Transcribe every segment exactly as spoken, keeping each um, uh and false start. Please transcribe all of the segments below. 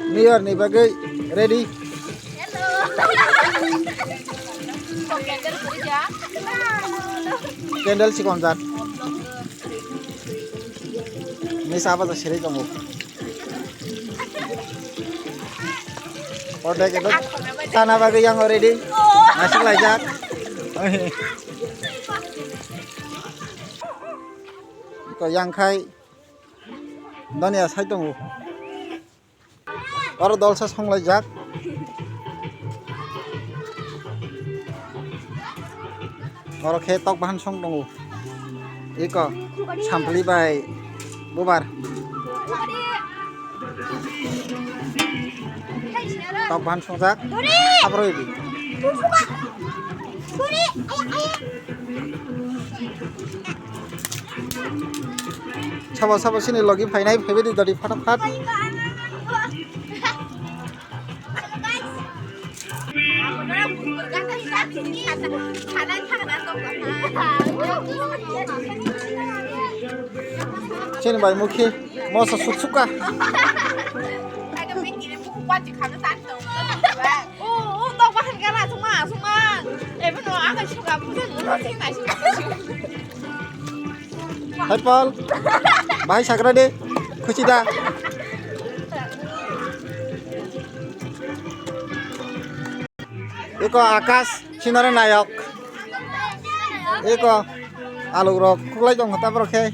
New Year ni bagwi ready. Candle si konjak. Ni saba ta siri tongo. Orde ke to sana bagwi yang ready. Masuk laijak. Ko yang khai. Dania sai tongo. Oro dolsa songlaijak. Oro khe tok bahan song tongo. Iko sampli bai bubar. Tok bahan songjak. Sabroi di. Sabo sabo sini logi phainai phaibai di dodi phatak phat. Sini bai mukhi moso suksuka. Hai Paul. Bahai sagra de. Khusi da. Eko Akash sinare nayok. Eko aluk rok kuklai tong kha borok khe.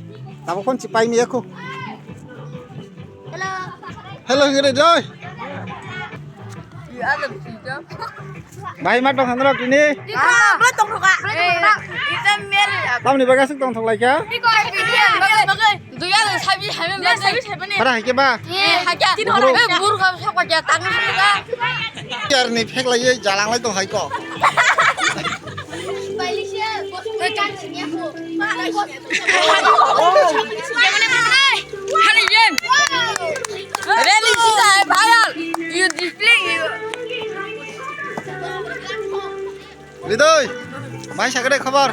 Tabuk phone si pai miya khu. Hello hingre joy. Bahai ma tong kha norok tini. Iko, bro tong kha. Bro tong kha. Tamni bagwi aswk tong thok lai kha. Iko, iko, iko. Duya sabi sabi. Para hai khe ba. Buru kha sok kha tang kha. Yar ni phek lai jalang lai tong hai ko. Rally sita hai viral. You display you. Ridoi, bahai sagra de khobor.